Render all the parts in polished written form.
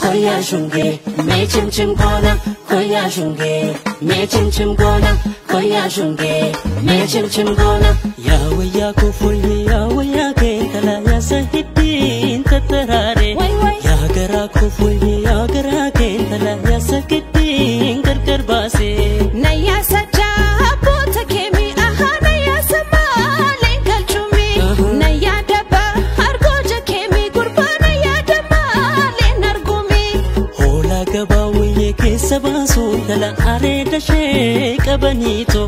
Koya shunge, me chim chim gona. Koya shunge, me chim chim gona. Koya shunge, me chim chim gona. Ya waya ko foye ya waya ke tala ya sahibin tatarare. Ya gara ko foye ya gara ke tala ya sakidin gargar baase. Naya sacha abota kemi aha naya samalen kalchumi. Naya daba argoja kemi gurba naya damalen argumi. Hola gaba waye ke sabasu tala areeda shee qabaniito.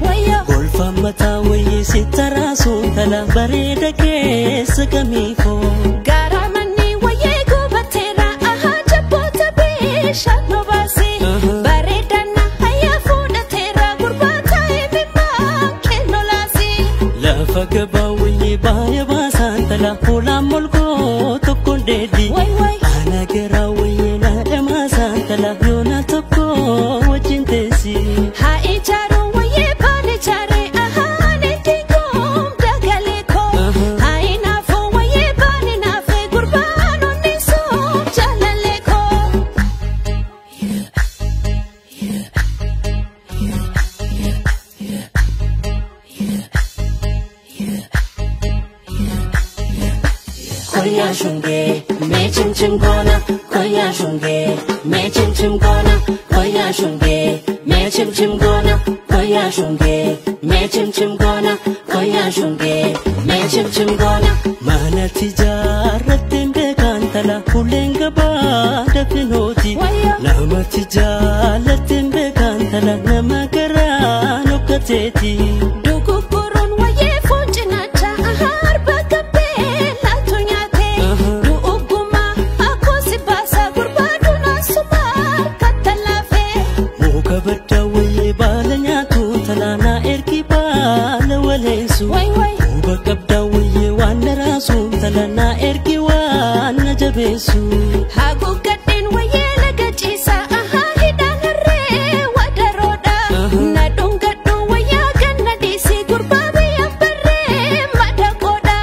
Golfa mataa waye sitarasu tala bareeda keessa kamiifo. Garamani waye gubatera aha jabboota bishaan obaase. Bareedana hayya fuudhateera gurbaa taa'ee mimmaan kennolaase. Lafa gabaa waye baaya baasaan tala hoolaan molkoo tokkoon dheedhi. Ana garaa waye naadhamaasaan tala yoona tokko wajjin teessi. Haa ijaaruu waye baal ijaaree ahaa neetiin dagalee koo. Haa inaafuu waye baal inaafee gurbaan onni sun jaalallee koo. Koya shunge, me chim chim gona. Koya shunge, me chim chim gona. Koya shunge, me chim chim gona. Koya shunge, me chim chim gona. Koya shunge, me chim chim gona. Mana tijaarratteen beekan tala uleen gabaa dafinooti. Nama tijaalatteen beekan tala nama garaa nokkateeti. Dogoggoroon wayee foon cinaacha arba gabbee laatu nyaate. Du'ugguma akkoosi baasa gurbaa dunaa sumaa kattalaafee. Muka baddaa wayee baala nyaatu talaanaa ergi baala waleessu. Huba qabdaa wayee waan naraasu talanaa ergi waan na jabeessu. Haguuggadheen wayee laga ciisaa ahaa hidhaan harree wadaroodha. Na dhungadhu wayyaa ganna dhiisii gurbaa biyyaan barree madaqoodha.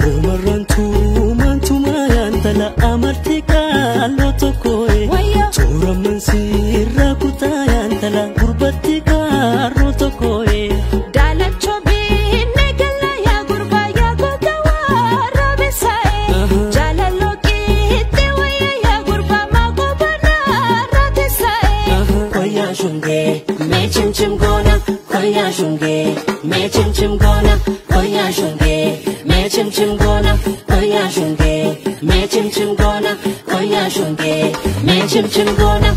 Kumarraan tuumaan tumaayaan tala amartii qaaloo tokkooye. Suuramman sirraa kutaayaan tala gurbatti qaarroo tokkooye. Daalachoo biinne gala yaa gurbaa yaa goga waraabeessaaye. Jaalaloo qiixxee wayyaa yaa gurbaa maagoo banaa raateessaaye. Koya shunge, me chim chim gona. Koya shunge, me chim chim gona. Koya shunge, me chim chim gona. Koya shunge, me chim chim gona. Koya shunge, me chim chim gona.